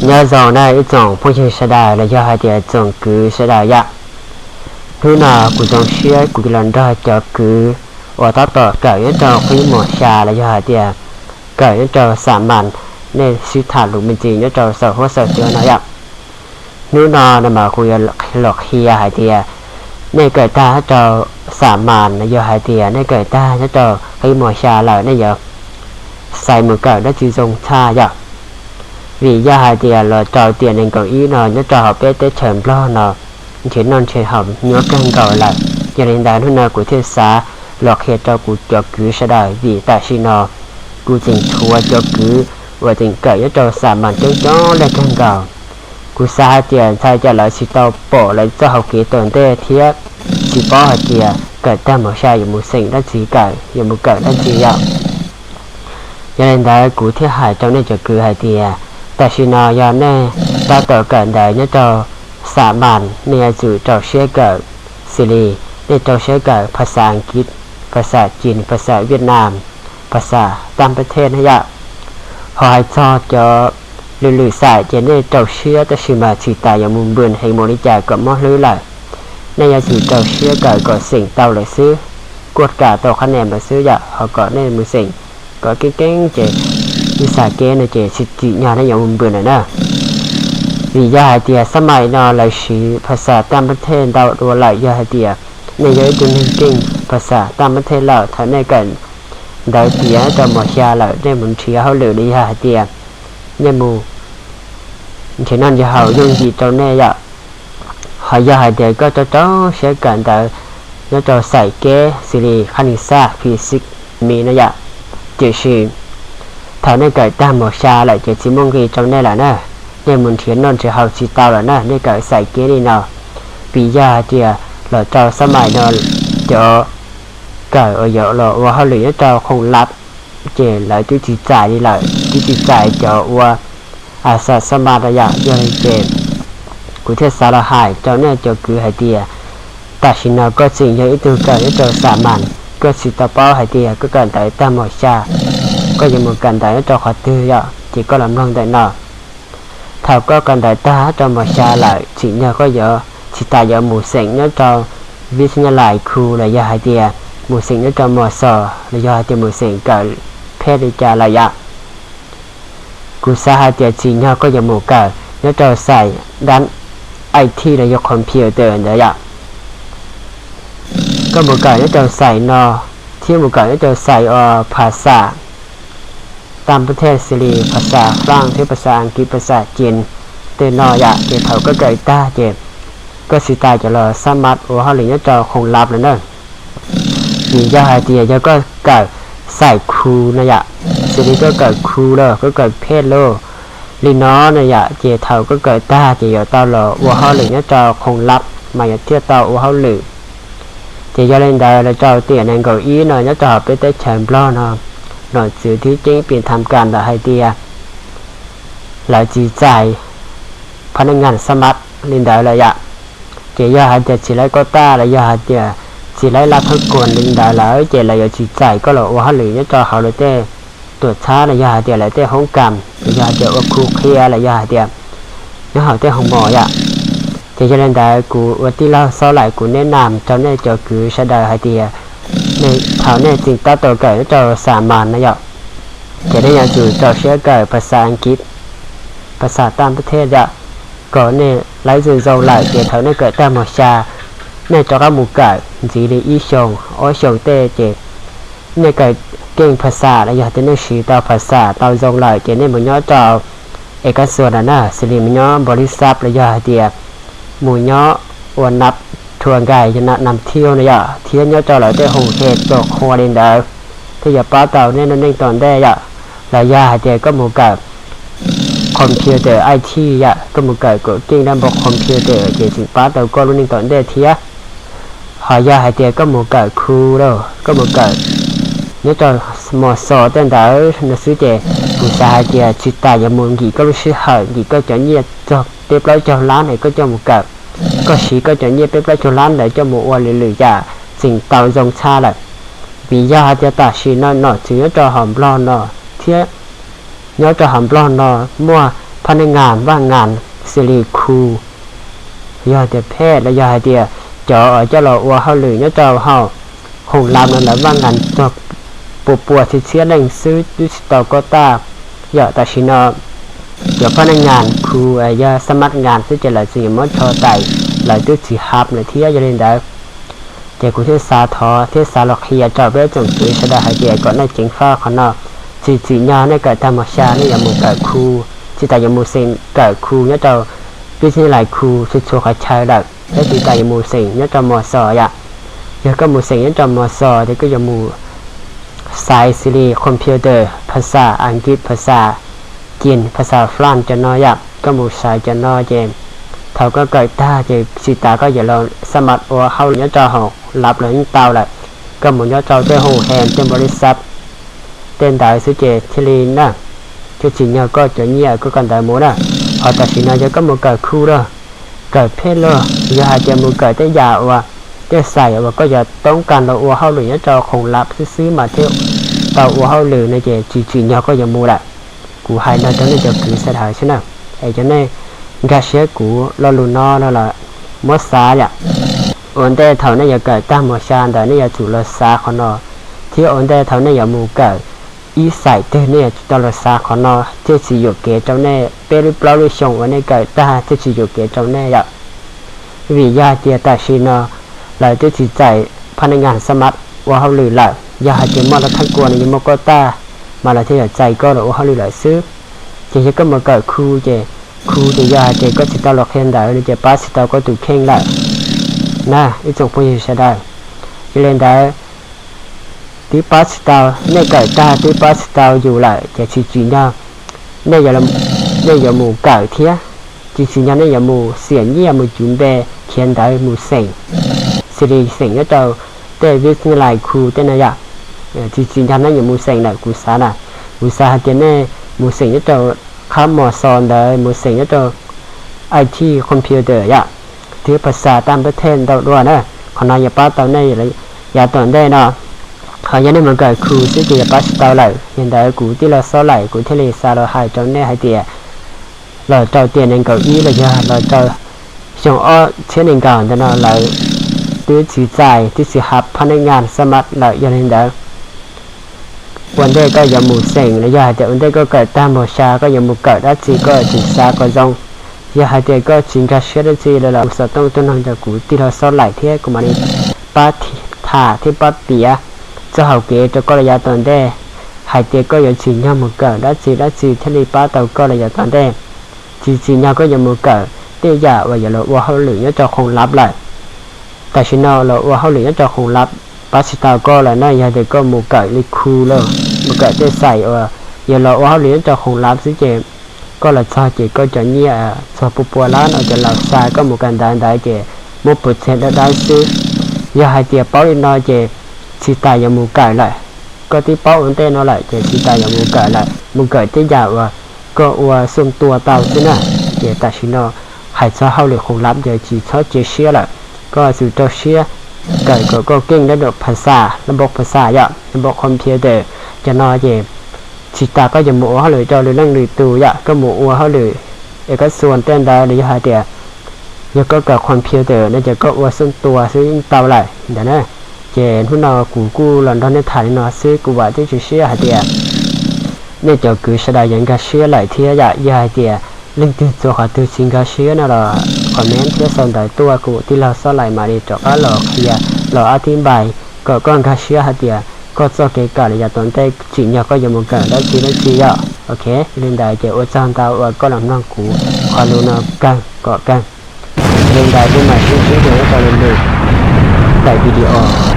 Nyob zoo na ib tsoom phooj ywg sawv daws los yog hais tias tsoom kwv sawv daws yom. Hnub no kuv zoo siab kuv los nrog cov kwv uas tab tom kawm nyob rau qib mos xya los yog hais tias kawm nyob rau xam mas, nej sib tham lus me ntsis nyob rau saum huab saum cua no yom. Hnub no no mas kuv yuav los qhia hais tias nej kawm tag nyob rau xam mas los yog hais tias nej kawm tag nyob rau qib mos xya lawm nej yuav xaiv mus kawm dab tsi zoo tshaj yom. Vim yog hais tias los rau tiam nees nkaum ib no nyob rau hauv peb teb chaws Nplog no nrhiav noj nrhiav haus nyuaj kawg nkaus lawm, yog li ntawd hnub no kuv thiaj xav los qhia rau kuv cov kwv sawv daws vim tam sim no kuv tseem tshuav cov kwv uas tseem kawm nyob rau xam mas coob coob leej kawg nkaus. Kuv xav hais tias ntshai cas lawv tsis tau pom lawv txoj hau kev tom ntej thiab tsis paub hais tias kawm tag mos xya yuav mus xeem dab tsi kawm, yuav mus kawm dab tsi yom. Yog li ntawd kuv thiaj hais rau nej cov kwv hais tias tam sim no yog nej tab tom kawm ntawv nyob rau xam mas nej yuav tsum rau siab kawm xws li nej rau siab kawm phas xas Askiv, phas xas Chin, phas xas Viaj Nam, phas xas Tam Pab Thej na yom. Ho hais txog cov lwm lwm xaim ces nej rau siab tab sis mas tsis tas yuav mus npws heev mus li cas kom mob hlwb lawm. Nej yuav tsum rau siab kawm kom xeem tau lawm xwb, kuaj kam tau qhab nia lawm xwb yom, ho kom nej mus xeem kom keeb keeb ces ib xav kev no ces tsis tsim nyog nej yuav mus npws lawm na. Vim yog hais tias xab mais no lawv siv phas xas Tam Pab Thej ntau dua lawm, yog hais tias nej yog ib tug neeg keej phas xas Tam Pab Thej lawm thaum nej kawm ntawv tiav rau mos xya lawm nej mus nrhiav hauj lwm los yog hais tias nej mus nrhiav noj nrhiav haus yooj yim rau nej yom. Ho yog hais tias koj rau rau siab kawm ntawv nyob rau xaim keb xws li khab nis xaj, phi xij, mi no yom, tiam sis thaum nej kawm tag mos xya lawm ces tsis muaj nqis rau nej lawm na. Nej mus nrhiav noj nrhiav haus tsis tau lawm na, nej kawm xaim keb li no. Vim yog hais tias los rau xab mais no cov kawm uas yuav los ua hauj lwm nyob rau khoom lab ces lawv twb tsis txais li lawm, twb tsis txais cov ua a xas xab mas yom. Yog li ces kuv thiaj xav los hais rau nej cov kwv hais tias tam sim no koj tseem yog ib tug kawm nyob rau xam mas, koj tsis tau paub hais tias koj kawm ntawv tag mos xya koj yuav mus kawm ntawv nyob rau qhov twg yom, ces koj los mloog ntawm no. Thaum koj kawm ntawv tag rau mos xya lawm tsim nyog koj yuav tsis tas yuav mus xeem nyob rau vib xab nyab lais khu los yog hais tias mus xeem nyob rau mos xos los yog hais tias mus xeem kawm phej li cas lawm yom. Kuv xav hais tias tsim nyog koj yuav mus kawm nyob rau xaim dab it los yog computer ntawd yom. Koj mus kawm nyob rau xaim no thiab mus kawm nyob rau xaim uas phas xas Tam Pab Thej xws li phas xas Fraj thiab phas xas Askiv, phas xas Chin tej no yom, ces thaum koj kawm tag ces koj tsis tas cov los xab mas ua hauj lwm nyob rau khoom lab lawm na. Vim yog hais tias yog koj kawm xaim khu no yom, xws li koj kawm khu los koj kawm phej los li no no yom, ces thaum koj kawm tag ces yuav tau los ua hauj lwm nyob rau khoom lab mas yuav thiaj tau ua hauj lwm. Ces yog li ntawd los rau tiam nees nkaum ib no nyob rau hauv peb teb chaws Nplog no, nom tswv thib ceeb pis tham kas ntawd hais tias lawv tsis txais phab neej ngas xab mas li ntawd lawm yom. Ces yog hais tias tsis laib koj taj los yog hais tias tsis laib laj thoob kuas li ntawd lawm ces lawv yuav tsis txais koj los ua hauj lwm nyob rau hauv lawv tej tuam txhab los yog hais tias lawv tej hoob kas los yog hais tias ua khu qhia los yog hais tias nyob hauv tej hoos mos yom. Ces yog li ntawd kuv ua tij laug Xauv Laim kuv neb nam rau nej cov kwv sawv daws hais tias thaum nej tseem tab tom kawm nyob rau xam mas no yom, ces nej yuav tsum rau siab kawm phas xas Askiv, phas xas Tam Pab Thej yom, kom nej laib zoo zoo lawm ces thaum nej kawm tag mos xya, nej rov qab mus kawm ntxiv li ib xyoos ob xyoos tej ces nej kawm keej phas xas los yog tias nej siv tau phas xas tau zoo lawm ces nej mus nyob rau es kab xuas na na, xws li mus nyob npau li xab los yog hais tias mus nyob ua nab thua nkais yog nam thiu no yom, thiab nyob rau lawv tej hoos he tuam qhua li ntawd thiaj yuav pab tau nej lub neej tom ntej yom. Los yog hais tias koj mus kawm computer I T yom, koj mus kawm kom keej dab npau computer ces tseem pab tau koj lub neej tom ntej thiab. Ho yog hais tias koj mus kawm khu los koj mus kawm nyob rau mos xos tej ntawd no xwb ces kuv xav hais tias tsis tas yuav mus nkim koj lub sij hawm nkim koj cov nyiaj txog peb plaub caug lab es koj coj mus kawm. Koj siv koj cov nyiaj peb plaub caug lab ntawd coj mus ua lwm lwm yam tseem tau zoo tshaj lawm. Vim yog hais tias tam sim no nom tswv nyob rau hauv Nplog no thiab nyob rau hauv Nplog no muaj phab neej ngas vaj ngas xws li khu, yog tias phem los yog hais tias cov uas coj los ua hauj lwm nyob rau hauv khoom lav no lawv vaj ngas txog pua pua txhiab txhiab leej xwb twb tsis tau koj taj. Yog tam sim no cov phab neej ngas khu yog xab mab ngas xwb ces lawv tseem yuav muab tsho tais, lawv twb tsis hab lawm thiab. Yog li ntawd ces kuv thiaj xav thov thiab xav los qhia rau peb tsoom kwv sawv daws hais tias kom nej ceev faj qhov no. Tsis tsim nyog nej kawm tag mos xya nej yuav mus kawm khu, tsis tas yuav mus xeem kawm khu nyob rau pib xib lais khu txhua txhua qhov chaw lawm thiab tsis tas yuav mus xeem nyob rau mos xos yom. Yog koj mus xeem nyob rau mos xos ces koj yuav mus xaiv xws li computer, phas xas Askiv, phas xas Cin, phas xas France cov no yom. Koj mus xaiv cov no ces thaum koj kawm tag ces tsis tas koj yuav los xab mab ua hauj lwm nyob rau hauv lav los yeej tau lawm. Koj mus nyob rau tej hu hem tej npaus lis xab tej ntawd xwb ces thiaj li na, thiaj tsim nyog koj cov nyiaj koj koj ntawd mus na. Ho tam sim no yog koj mus kawm khu lawm, kawm phem lawm, yog hais tias mus kawm tej yam uas tej xais uas koj yuav toob kas los ua hauj lwm nyob rau khoom lav xwb xwb mas thiaj tau ua hauj lwm no ces tsis tsim nyog koj yuav mus lawm. Kuv hais no rau nej cov kwv sawv daws xwb na, es cov nej nkag siab kuv lo lus no no los muab xav yom. Ua ntej thaum nej yuav kawm tag mos xya ntawd nej yuav tsum los xav qhov no, thiab ua ntej thaum nej yuav mus kawm ib xais twg nej yuav tsum tau los xav qhov no, thiaj tsis yuam kev rau nej peb lub plaub lub xyoo uas nej kawm tag thiaj tsis yuam kev rau nej yom. Vim yog hais tias tam sim no lawv twb tsis txais phab neej ngas xab mab ua hauj lwm lawm, yog hais tias muaj lawv thaj kua no yuav muaj koj taj mas lawv thiaj yuav txais koj los ua hauj lwm lawm xwb. Ces yog koj mus kawm khu ces, khu ces yog hais tias koj tsis tau los qhia ntawv no ces pab tsis tau koj tus kheej lawm na ib tsoom phooj ywg sawv daws. Yog li ntawd twb pab tsis tau, nej kawm tag twb pab tsis tau yus lawm ces tsis tsim nyog nej yuav mus kawm thiab, tsis tsim nyog nej yuav mus xiam nyiaj mus cuv npe khiav ntawv mus xeem, xws li xeem nyob rau tej vib xij lais khu tej no yom. Tsis tsim nyog nej yuav mus xeem lawm kuv xav na, kuv xav hais tias nej mus xeem nyob rau qhab mos xos ntawd, mus xeem nyob rau I T computer yom, twb pas xas taj npab thej ntau dua na. Qhov no yuav pab tau nej yav tom ntej no. Ho yog nej mus kawm khu xwb ces yuav pab tsis tau lawm. Yog ntawd kuv tij laug Xob Laim kuv thiaj li xav los hais rau nej hais tias los rau tiam nees nkaum ib los yog los rau xyoo ob txhiab nees nkaum ntawd no lawv twb tsis txais twb tsis hab phab neej ngas xab mab lawm. Yog li ntawd ua ntej koj yuav mus xeem los yog hais tias ua ntej koj kawm tag mos xya koj yuav mus kawm dab tsi koj yuav tsum xav kom zoo. Yog hais tias koj tsis nkag siab dab tsi los kuv xov tooj tuaj noog rau kuv tij laug Xob Laim thiab kuv mam li pab tham thiab pab piav txoj hauv kev rau koj los yav tom ntej, hais tias koj yuav tsim nyog mus kawm dab tsi dab tsi thiaj li pab tau koj los yav tom ntej. Tsis tsim nyog koj yuav mus kawm tej yam uas yuav los ua hauj lwm nyob rau khoom lav lawm. Tam sim no los ua hauj lwm nyob rau khoom lav pab tsis tau koj lawm na. Yog tias koj mus kawm li khu lawm, mus kawm tej xais uas yog los ua hauj lwm nyob rau khoom lav xwb ces koj los txog ces koj cov nyiaj txog pua pua lab no cov laus xa koj mus kawm ntawv ntawd ces muab puas txiag dawb dawb xwb. Yog hais tias paub li no ces tsis tas yuav mus kawm lawm. Koj twb paub ua ntej no lawm ces tsis tas yuav mus kawm lawm, mus kawm tej yam uas koj ua xum tua tau xwb na. Ces tam sim no hais txog hauj lwm khoom lav ces tsis txhob cia siab lawm, koj tsum rau siab kawm kom koj keej lab nraum phas xas, lab npaum phas xas yom, lab npaum computer. Cov no ces tsis tas koj yuav mus ua hauj lwm rau lwm leej lwm tus yom, koj mus ua hauj lwm es koj xuas tej ntawd los yog hais tias yog koj kawm computer no ces koj ua xum tua xwb yeej tau lawm ntawd na. Ces hnub no kuv kuj los nrog nej tham li no xwb, kuv vam thiab cia siab hais tias nej cov kwv sawv daws yuav nkag siab lawm thiab yom. Yog hais tias leej twg txog qhov twg tsis nkag siab no los comment thiab sau ntawv tuaj kuv tij laug Xob Laim mam li rov qab los qhia los ab thib npais kom koj nkag siab hais tias koj txoj kev kawm los yav tom ntej tsim nyog koj yuav mus kawm dab tsi dab tsi yom. Ok, li ntawd ces ua tsaug ntau uas koj los mloog kuv qhov lus no kawg kom kawg. Li ntawd peb mam sib ntsib dua nyob rau lwm daim video.